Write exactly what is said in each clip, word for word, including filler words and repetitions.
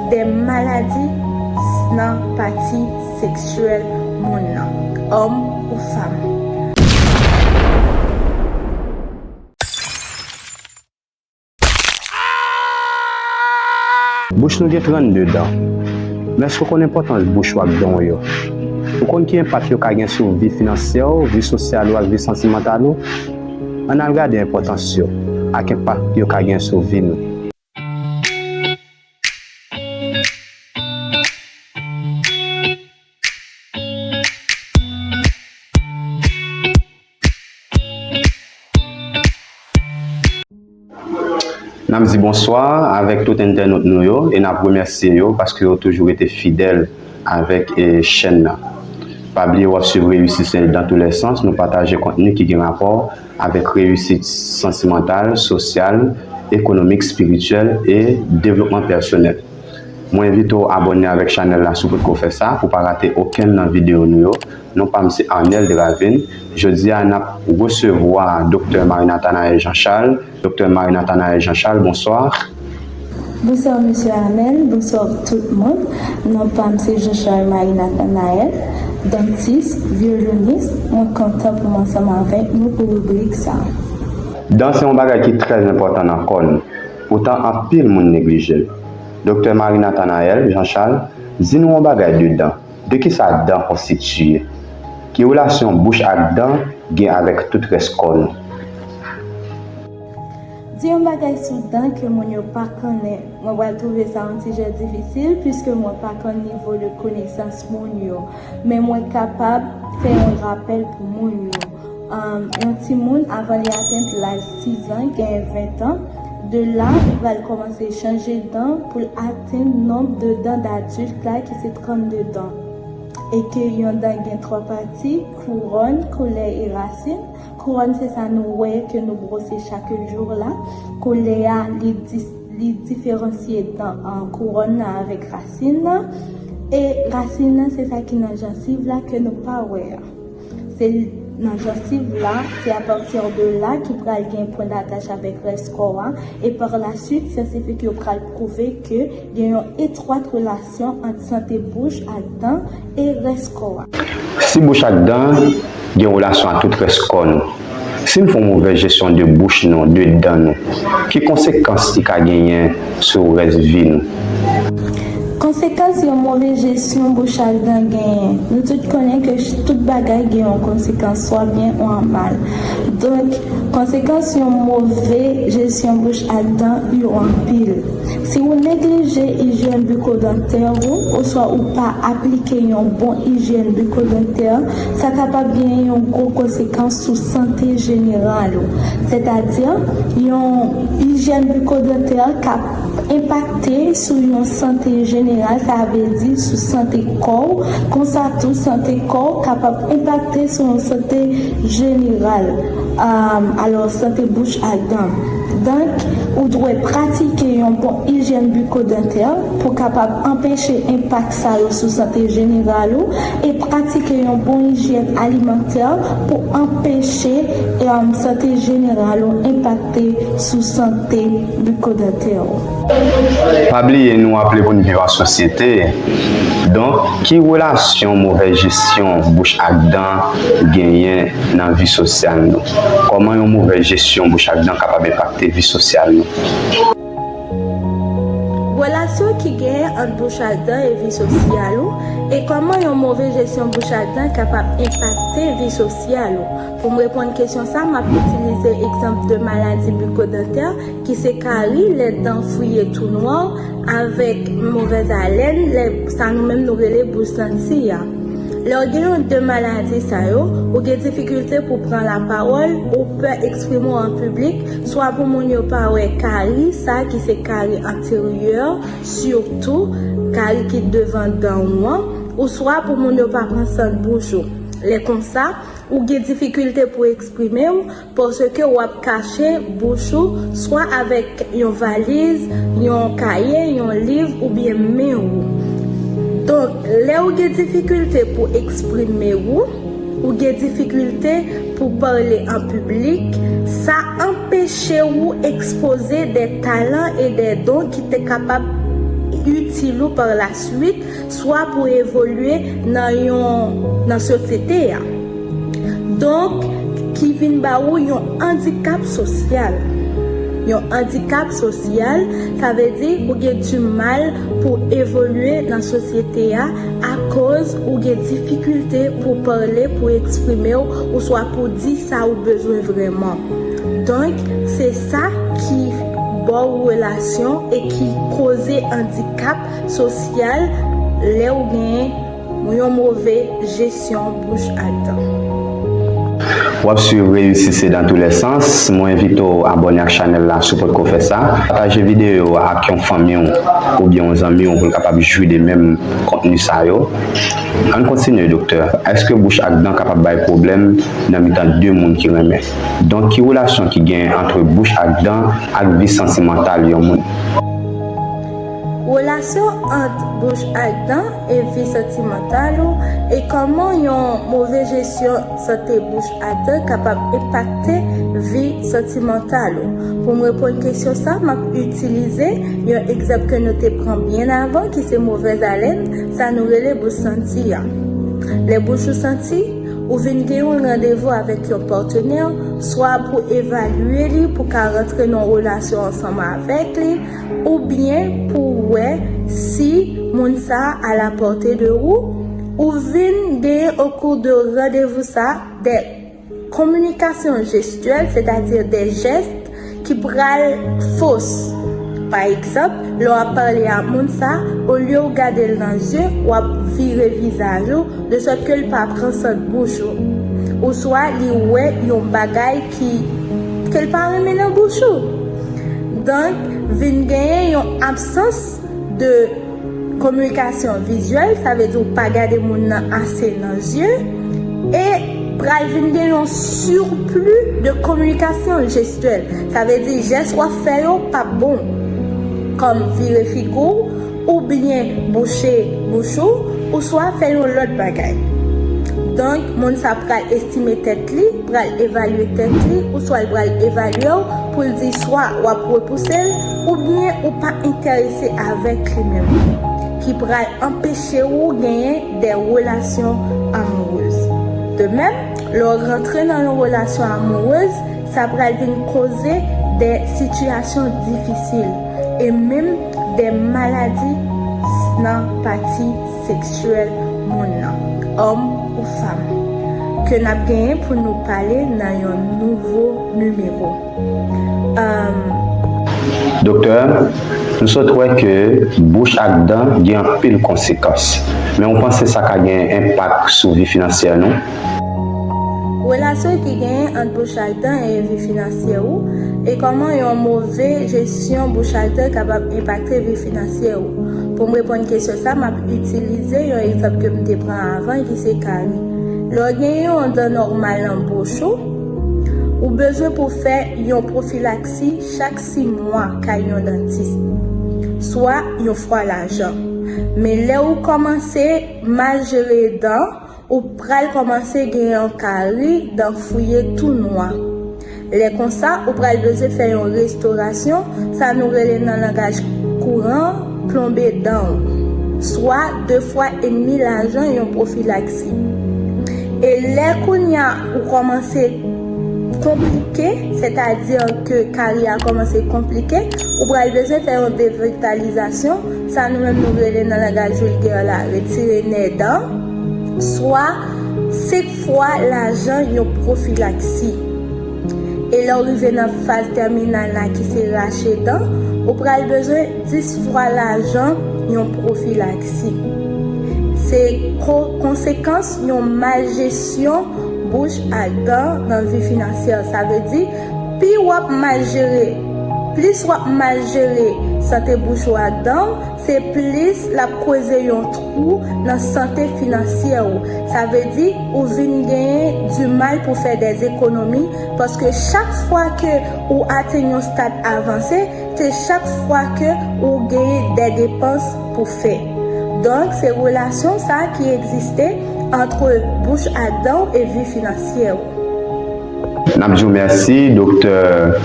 De maladi nan pati seksyèl moun nan, òm ou fanm. Bouch nou gen trannde dan. Men èske w konn enpòtans bouch ou ak dan w yo? Ou konn ki enpak yo ka gen sou vi finansyè w, vi sosyal ou ak vi santimantal ou? Ann al gade enpòtans yo ak enpak yo ka gen sou vi nou. N ap di bonswa avèk tout entènot nou yo e n ap remèsye yo paske yo toujou rete fidèl avèk e, chèn nan. Pa bliye w ap swiv Reyisit se dans tous les sens, nou pataje kontni ki gen rapò avèk reyisit santimantal, sosyal, ekonomik, espirityèl e devlopman pèsonèl. Mwen envite w abòne avèk chanèl la si w potko fè sa pou w pa rate okenn nan videyo nou yo. Non pa m se Arnel Dravin. Jodi a n ap resevwa Doktè Marie Nathanaël Jean Charles. Doktè Marie Nathanaël Jean Charles, bonswa. Bonswa mesye Arnel, bonswa tout moun. Non pa m se Jean Charles Marie Nathanaël, dantis, vyolonis. Mwen kontan pou m ansanm avèk nou pou ribrik sa. Dan se yon bagay ki trè enpòtan nan kò nou. Poutan anpil moun neglije l. Doktè Marie Nathanaël Jean Charles, di nou yon bagay de dan. De kisa dan konstitiye? Ki relasyon bouch ak dan gen avèk tout rès kò nou? Di yon bagay sou dan ke moun yo pa konnen, mwen pral twouve sa yon ti jan difisil piske mwen pa konn nivo de konesans moun yo, men mwen kapab fè yon rapèl pou moun yo. Yon timoun, avan li atenn laj sis an, genyen ven tan, de la li pral kòmanse chanje dan pou l atenn nonb de dan d adilt la ki se trannde dan. E ke yon dan gen twa pati, kouwòn, kolè e rasin. Kouwòn se sa nou wè ke nou bwose chak jou la. Kolè a li diferansye dan kouwòn nan avèk rasin nan. E rasin nan se sa ki nan jansiv la ke nou pa wè a. Se nan jansiv la, se apati de la ki pral gen pwen datach avèk rès kò a, e par la suite syantifik yo pral pwouve ke gen yon etwat relasyon ant sante bouch ak dan e rès kò a. Si bouch ak dan gen relasyon ak tout rès kò nou, si n fè yon movèz jesyon de bouch nou, de dan nou, ki konsekans li ka genyen sou rès vi nou? Konsekans yon move jesyon bouch ak dan genyen, nou tout konnen ke tout bagay gen yon konsekans swa byen ou an mal. Donk, konsekans yon move jesyon bouch ak dan yo anpil. Si ou neglije ijyèn bikodantè ou, oswa ou pa aplike yon bon ijyèn bikodantè, sa kapab gen yon gwo konsekans sou sante jeneral ou. Sètadi, yon ijyèn bikodantè ka enpakte sou yon sante jeneral, sa vle di sou sante kò w, konsa tou sante kò w kapab enpakte sou yon sante jeneral, alò sante bouch ak dan. Donk, ou dwe pratike yon bon ijyèn bikodantè pou kapab anpeche enpak sa yo sou sante jeneral ou e pratike yon bon ijyèn alimantè pou anpeche sante jeneral ou enpakte sou sante bikodantè ou. Pa bliye nou aple pou n viv an sosyete. Donk, ki relasyon movèz jesyon bouch ak dan genyen nan vi sosyal nou? Kòman yon movèz jesyon bouch ak dan kapab enpakte vi sosyal nou? Relasyon ki genyen ant bouch ak dan e vi sosyal ou, e kòman yon move jesyon bouch ak dan kapab enpakte vi sosyal ou. Pou m reponn kesyon sa, m ap itilize egzanp de maladi bikodantè ki se kari, lè dan fouye tou nwa, avèk movèz alèn, lè sa nou menm nou rele bouch santi a. Lè w gen yon de maladi sa yo, ou gen difikilte pou pran lapawòl, ou pè eksprime w an piblik, swa pou moun yo pa wè kari sa ki se kari anteryè, sitou kari ki devan dan ou an, ou swa pou moun yo pa pran sant bouch ou. Lè konsa, ou gen difikilte pou eksprime w, paske w ap kache bouch ou swa avèk yon valiz, yon kaye, yon liv oubyen men ou. Donk, lè ou gen difikilte pou eksprime ou, ou gen difikilte pou pale an piblik, sa anpeche ou ekspoze de talan e de don ki te kapab itil ou pa la swit, swa pou evolye nan yon, nan sosyete a. Donk, ki vin ba ou yon andikap sosyal. Yon andikap sosyal, sa vle di ou gen di mal pou evolye nan sosyete a, akoz ou gen difikilte pou pale, pou eksprime w, oswa pou di sa ou bezwen vrèman. Donk, se sa ki ba w relasyon e ki koze andikap sosyal lè ou gen yon move jesyon bouch ak dan. W ap swiv Réussissez dans tous les sens. Mwen envite w abòne ak chanèl la si w potko fè sa. Pataje videyo a ak yon fanmi w oubyen yon zanmi w pou l kapab jwi de menm kontni sa yo. Ann kontinye, doktè. Èske bouch ak dan kapab bay pwoblèm nan mitan de moun ki renmen? Donk, ki relasyon ki genyen ant bouch ak dan ak vi santimantal yon moun? Relasyon ant bouch ak dan e vi santimantal ou, e kòman yon move jesyon sante bouch ak dan kapab enpakte vi santimantal ou. Pou m reponn kesyon sa, m ap itilize yon egzanp ke nou te pran byen avan, ki se movèz alèn, sa nou rele bouch santi a. Lè bouch ou santi, ou vin gen yon randevou avèk yon patnè, swa pou evalye li, pou ka rantre nan relasyon ansanm avèk li, oubyen pou wè si moun sa a à la portée de ou, ou vin gen au cours de randevou sa de kominikasyon jestyèl, sètadi de jès ki pral fos. Pa egzanp, lè w ap pale a moun sa, olye w gade l nan zye, w ap vire vizaj ou, de sòt ke l pa pran sant bouch ou. Oswa li wè yon bagay ki, ke l pa renmen nan bouch ou. Donk, vin genyen yon absans de kominikasyon vizyèl, sa vle di ou pa gade moun nan ase nan zye, e pral vin gen yon surplus de kominikasyon jestyèl, sa vle di jès w ap fè yo p ap bon, kòm vire figi w, oubyen bouche bouch ou, oswa fè yon lòt bagay. Donk, moun sa pral estime tèt li, pral evalye tèt li, oswa l pral evalye w pou l di swa w ap repouse l, oubyen ou pa enterese avèk li menm, ki pral anpeche w genyen de relasyon amourez. De menm, lè w rantre nan yon relasyon amourez, sa pral vin koze de sitiyasyon difisil e menm de maladi nan pati seksyèl moun nan, òm ou fanm, ke n ap genyen pou nou pale nan yon nouvo nimewo. Doktè, nou sot wè ke bouch ak dan gen anpil konsekans. Men ou panse sa ka gen enpak sou vi finansyè nou? Relasyon ki genyen ant bouch ak dan e vi finansyè ou, e kòman yon move jesyon bouch ak dan kapab enpakte vi finansyè ou. Pou m reponn kesyon sa, m ap itilize yon egzanp ke m te pran avan, ki se kari. Lè w gen yon dan nòmal nan bouch ou, ou bezwen pou fè yon pwofilaksi chak sis mwa kay yon dantis, swa yon fwa lajan. Men lè ou kòmanse mal jere dan, ou pral kòmanse gen yon kari, dan fouye tou nwa. Lè konsa, ou pral bezwen fè yon restorasyon, sa nou rele nan langaj kouran, plonbe dan w, swa de fwa edmi lajan yon pwofilaksi. E lè kounye a ou kòmanse konplike, sètadi ke kari a kòmanse konplike, ou pral bezwen fè yon devitalizasyon, sa nou menm nou rele nan langaj vilgè la, retire nè dan, swa senk fwa lajan yon pwofilaksi. E lè w rive nan faz tèminal la ki se rache dan, ou pral bezwen dis fwa lajan yon pwofilaksi. Se ko-, konsekans yon mal jesyon bouch ak dan nan vi finansyè. Sa vle di, pi w ap mal jere, plis w ap mal jere sante bouch ou ak dan w, se plis l ap koze yon twou nan sante finansyè ou. Sa vle di, ou vin genyen di mal pou fè dè ekonomi, paske chak fwa ke ou atenn yon stad avanse, se chak fwa ke ou genyen dè depans pou fè. Donk, se relasyon sa ki egziste ant bouch ak dan w e vi finansyè ou. N ap di w mèsi, Doktè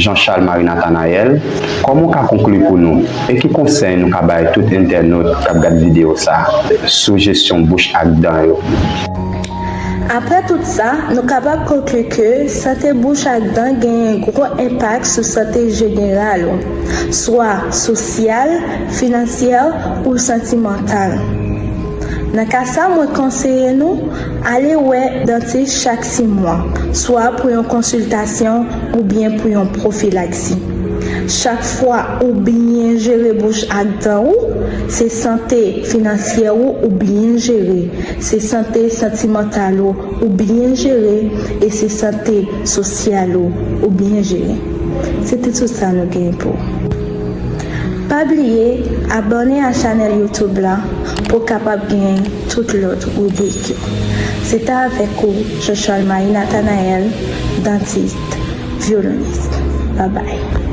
Jean Charles Marie Nathanaël. Kòman w ka konkli pou nou? E ki konsèy nou ka bay tout entènot k ap gade videyo sa a sou jesyon bouch ak dan yo? Apre tout sa, nou kapab konkli ke sante bouch ak dan genyen gwo enpak sou sante jeneral ou, swa sosyal, finansyè ou santimantal. Nan ka sa, mwen konseye nou ale wè dantis chak sis mwa, swa pou yon konsiltasyon oubyen pou yon pwofilaksi. Chak fwa ou byen jere bouch ak dan ou, se sante finansyè ou ou byen jere, se sante santimantal ou ou byen jere e se sante sosyal ou ou byen jere. Se te tout sa nou genyen pou ou. Pa bliye abòne a chanèl YouTube la pou w kapab gen tout lòt ribrik yo. Se te avèk ou Joshua Marie Nathanaël, dantist, vyolonis. Babay.